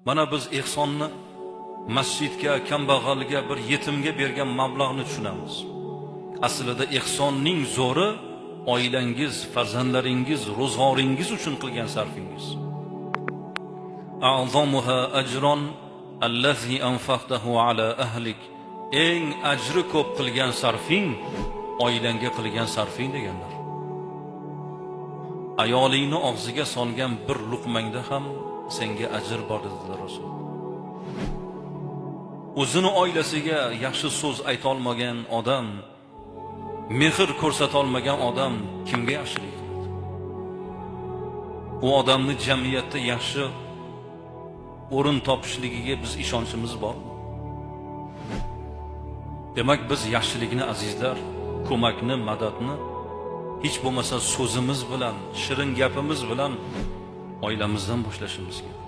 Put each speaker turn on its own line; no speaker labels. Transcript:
Mana biz ehsonni masjidga, kambag'alga, bir yetimga bergan mablag'ni tushunamiz. Aslida ehsonning zo'ri oilangiz, farzandlaringiz, ro'zg'oringiz uchun qilgan sarfingiz. A'zamuha ajron allazi anfaqtahu ala ahlik. Eng ajri ko'p qilgan sarfing oilangga qilgan sarfing deganlar. Ayolingni og'ziga solgan bir luqmangda ham senga ajr bor dedilar Rasul. O'zini oilasiga yaxshi so'z ayta olmagan odam, mehr ko'rsata olmagan odam kimga yaxshilik qiladi? U odamni jamiyatda yaxshi o'rin topishligiga biz ishonchimiz bormi? Demak, biz yaxshilikni azizlar, ko'makni, madadni hech bo'lmasa so'zimiz bilan, shirin gapimiz bilan oilamizdan boshlashimiz kerak.